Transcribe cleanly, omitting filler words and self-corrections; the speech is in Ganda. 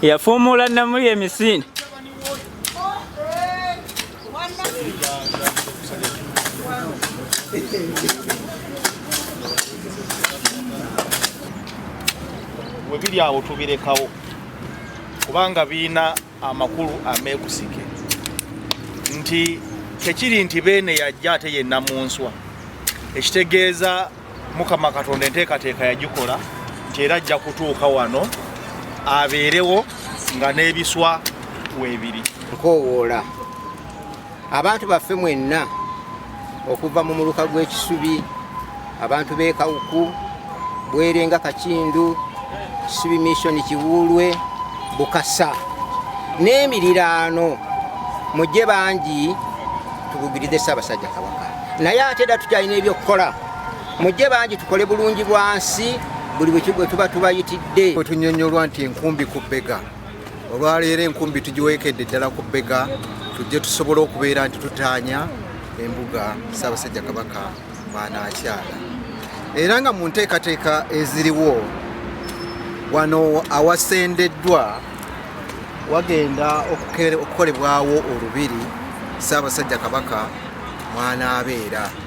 Yafuumuula Namuli emisinde. Webiri awo tubirekawo kubanga birina amakulu ameekusike nti tekiri nti Beene yajja ate ye Namunswa, ekitegeeza Mukama Katonda enteekateeka yagikola nti era ajja kutuuka wano abeerewo nga n'ebiswa weebiri. Nkoowoola abantu baffe mwenna okuva mu muluka gw'Ekisubi, abantu b'e Kawuku, Bwerenga, Kakindu, Kisubi Mission, Kiwuulwe, Bukasa n'emiriraano, mujje bangi tubugirize Ssaabasajja Kabaka. Naye ate era tukyalina ebyokukola, mujje bangi tukole bulungi bwansi buli bwe tuba tubayitidde. Bwe tunnyonnyolwa nti enkumbi ku bbega, olwaleero enkumbi tugiweekedde ddala ku bbega, tujje tusobole okubeera nti tutaanya embuga Ssaabasajja Kabaka mw'anaakyala. Era nga mu nteekateeka eziriwo wano awasendeddwa wagenda okukolebwawo olubiri Ssaabasajja Kabaka mw'anaabeera.